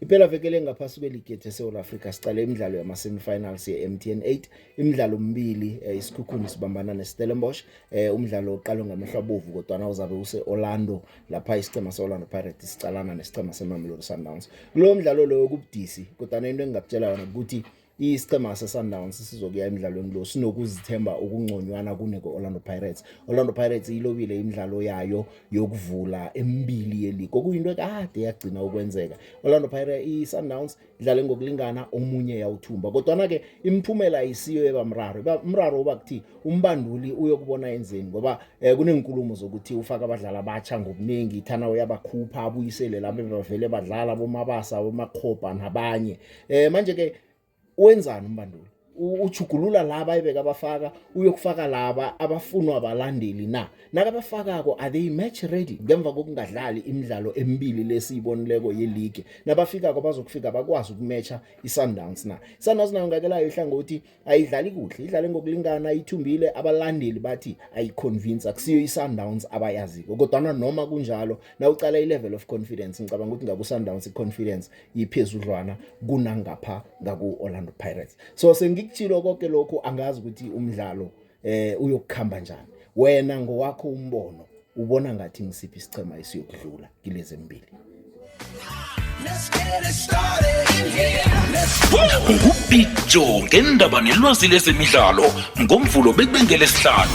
Iphela vekele ngaphasi kweligi yethu eSouth Africa siqale imidlalo yama-semifinals ye-MTN 8, imidlalo mibili iSikhukhuni sibambana neStellenbosch. Umdlalo uqalwe ngamehlo abovu kodwana uzabe use-Orlando lapha isichema se-Orlando Pirates sicalana nesichema seMamelodi Sundowns. Kulowo mdlalo loyo kubudisi, kodwana into engingakutshela yona ukuthi isichema se-Sundowns sizokuya emdlalweni lo sinokuzithemba okungconywana kuneko-Orlando Pirates. Orlando Pirates ilobile imidlalo yayo yokuvula emibili yeligi, okuyinto ekade yagcina ukwenzeka. Orlando Pirates, i-Sundowns idlale ngokulingana, omunye yawuthumba, kodwana-ke imiphumela ayisiyo ebamraro. Umraro uba kuthi umbanduli uyokubona enzeni, ngoba kunenkulumo zokuthi ufaka abadlali abatsha ngobuningi, ithana uyabakhupha abuyisele labo bevele badlala, boMabasa, boMakhoba nabanye. Manje-ke wenzani umbanduli? Uchugulula laba ebeka abafaka, uyokufaka laba abafunwa abalandeli na? Nakabafakako, are they match ready ngemva kokungadlali imidlalo emibili lesiyibonileko yeligi? Nabafikako bazokufika bakwazi ukumatcha i-Sundowns na? I-Sundowns nayo ngakelayo ihlangothi ayidlali kuhle, idlale ngokulingana, ithumbile. Abalandeli bathi ayiconvince, akusiyo i-Sundowns abayaziko. Kodwana noma kunjalo, nawucala i-level of confidence, ngicabanga ukuthi ngaku-Sundowns i-confidence iphezudlwana kunangapha ngaku-Orlando Pirates. So sengikutshilo konke lokhu, angazi ukuthi umdlalo uyokukhamba njani. Wena ngowakho umbono, ubona ngathi ngisiphi isichema esiyokudlula kilezi embili? Ngubig Joe ngendaba nelwazi lezemidlalo, ngoMvulo bekubengele sihlanu.